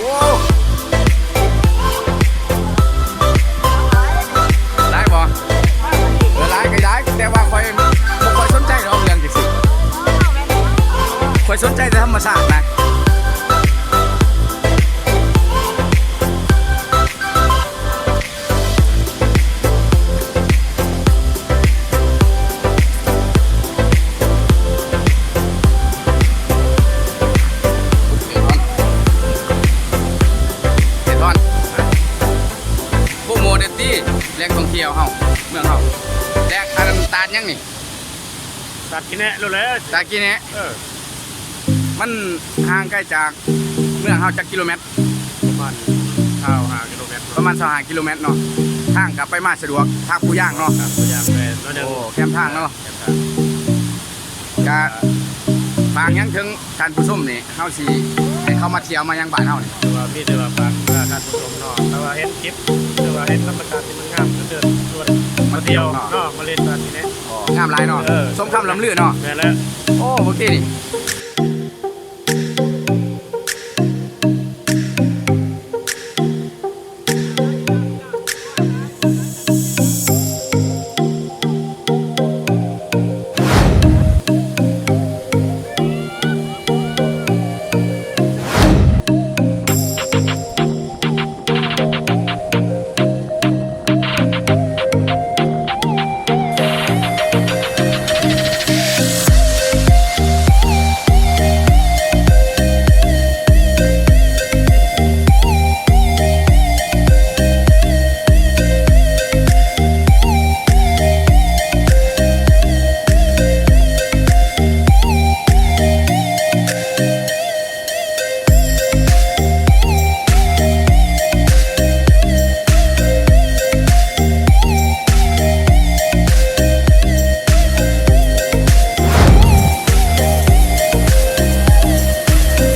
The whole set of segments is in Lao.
ໂອ້ ຫຼາຍບໍ່? ເອີ ຫຼາຍກໍຫຼາຍ ແຕ່ວ່າຂ້ອຍບໍ່ຄ່ອຍສົນໃຈດອກເລື່ອງຈັ່ງຊີ້ ຂ້ອຍສົນໃຈແຕ່ທຳມະຊາດນະ. ໂປຣໂມດແດ່ຕິ ແຫຼ່ງທ່ອງທ່ຽວເຮົາ ເມືອງເຮົາ ແລະ ອັນນັ້ນ ຕາດຫຍັງນີ້? ຕາດຂີ້ແນະໂລດແຫຼະ. ຕາດຂີ້ແນະ ເອີ ມັນຫ່າງໄກຈາກເມືອງເຮົາຈັກກິໂລແມັດ? ປະມານຊາວຫ້າກິໂລແມັດ. ປະມານຊາວຫ້າກິໂລແມັດເນາະ. ທາງກໍໄປມາສະດວກ ທາງພູຢາງເນາະ. ທາງພູຢາງ ແມ່ນ ໂອ້ ແຄມທາງເນາະ ແຄມທາງ. ກະຝາກຫຍັງເຖິງທ່ານຜູ້ຊົມນີ້ ເຮົາຊິໃຫ້ເຂົາມາທ່ຽວມາຫຍັງບ້ານເຮົານີ້? ຄືວ່າມີແຕ່ວ່າຝາກ ເອີ ທ່ານຜູ້ຊົມເນາະ ຖ້າວ່າເຫັນຄລິບ ຫຼືວ່າເຫັນທຳມະຊາດທີ່ມັນງາມ ກໍເຊີນຊວນມາທ່ຽວເນາະ ມາຫຼິ້ນຕາດຂີ້ແນະ. ອໍ ງາມຫຼາຍເນາະ ເອີ ສົມຄຳລ່ຳລືເນາະ. ແມ່ນແລ້ວ. ໂອ້ ໂອເຄນີ້.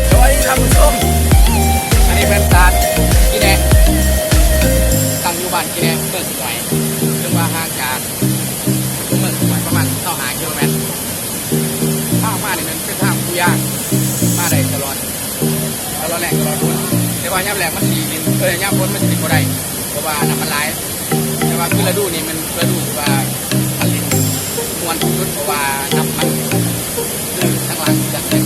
ສະບາຍດີທ່ານຜູ້ຊົມ ອັນນີ້ແມ່ນຕາດຂີ້ແນະ ຕັ້ງຢູ່ບ້ານຂີ້ແນະ ເມືອງສະຫງວຍ ເຊິ່ງວ່າຫ່າງຈາກ ເມືອງສະຫງວຍປະມານຊາວຫ້າກິໂລແມັດ. ທາງມານີ້ແມ່ນເສັ້ນທາງພູຢາງ ມາໄດ້ຕະຫຼອດ ຕະຫຼອດແລ້ງຕະຫຼອດຝົນ ແຕ່ວ່າຍາມແລ້ງມັນຊິຫຼິ້ນ ເອີ ຍາມຝົນມັນຊິຫຼິ້ນບໍ່ໄດ້ ເພາະວ່ານ້ຳມັນຫຼາຍ. ແຕ່ວ່າຄືລະດູນີ້ແມ່ນລະດູທີ່ວ່າຄັນຫຼິ້ນມ່ວນທີ່ສຸດ ເພາະວ່ານ້ຳມັນຄືທາງຫຼັງຈາກເຂດ